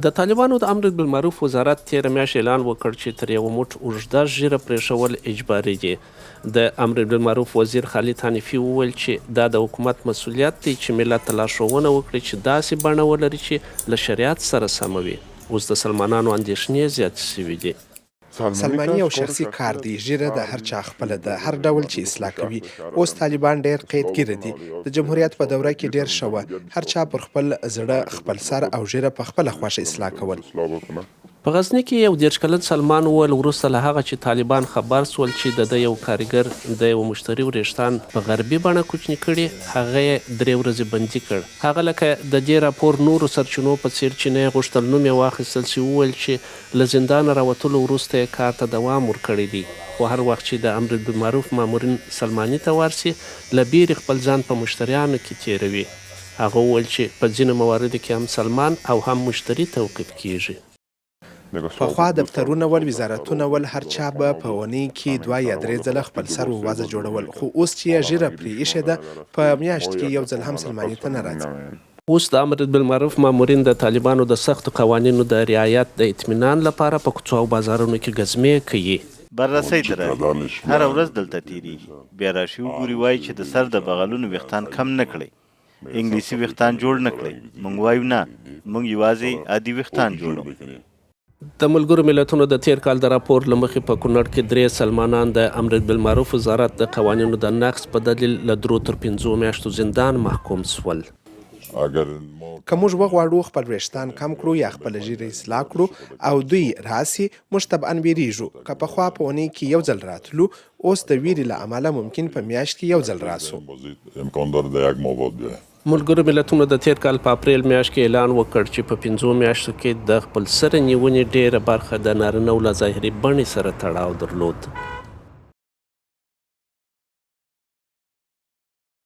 د طالبانو د امر بالمعروف وزارت تېره میاشت اعلان وکړ چې تر یوه موټ اوږده ږیره پرېښول اجباري دي. د امر بالمعروف وزیر خالد حنیفي وویل چې دا د حکومت مسوولیت دی چې ملت ته لارښوونه وکړي چې داسې بڼه ولري چې له شریعت سره سمه وي. اوس د سلمانانو اندېښنې زیاتې شوې دي. سلماني یو شخصي کار دی، ږیره د هر چا خپله ده، هر ډول چې اصلاح کوي. اوس طالبان ډېر قید ګیره دي، د جمهوریت په دوره کې ډېر ښه وه، هر چا پر خپل زړه، خپل سر او ږیره په خپله خوښه اصلاح کول. په غزني کې یو 30 کلن سلمان وویل، وروسته له هغه چې طالبان خبر شول چې د ده یو کاریګر د یوه مشتري ورېښتان په غربي بڼه کوچني کړي، هغه یې درې ورځې بندي کړ. هغه لکه د دې راپور نورو سرچینو په څېر چې نه یې غوښتل نوم یې واخیستل شي، وویل چې له زندانه راوتلو وروسته یې کار ته دوام ورکړی دی، خو هر وخت چې د امربالمعروف مامورین سلماني ته ورشي، له بیرې خپل ځان په مشتریانو کې تېروي. هغه وویل چې په ځینو مواردو کې هم سلمان او هم مشتري توقیف کېږي. پخوا دفترونه ول، وزارتونه ول، هر چا به په اونۍ کې دوه یا درې ځله خپل سر و وضع جوړول، خو اوس چې یې ږیره پرې ایښې ده، په میاشت کې یو ځل هم سلماني ته نه راځي. اوس د امربالمعروف مامورین د طالبانو د سختو قوانینو د رعایت د اطمینان لپاره په کوڅو او بازارونو کې ګزمې کوي. بررسۍ ته راځي، هره ورځ دلته تېرېږي، بیا راشي وګوري وايي چې د سر د بغلونو وېښتان کم نه کړئ، انګلیسي وېښتان جوړ نه کړئ، موږ وایو نه، موږ یوازې عادي وېښتان جوړوو. د ملګرو ملتونو د تېر کال د راپور له مخې په کونړ کې درې سلمانان د امربالمعروف وزارت د قوانینو د نقض په دلیل له درو تر پنځو میاشتو زندان محکوم شول. که موږ وغواړو خپل وېښتان کم کړو یا خپله ږیره اصلاح کړو او دوی راشي، موږ طبعاً وېرېږو. که پخوا په اونۍ کې یو ځل راتلو، اوس د وېرې له امله ممکن په میاشت کې یو ځل راشو. ملګرو ملتونو د تېر کال په اپریل میاشت کې اعلان وکړ چې په پنځو میاشتو کې د خپلسرې نیونې ډېره برخه د نارینهو له ظاهري بڼې سره تړاو درلود.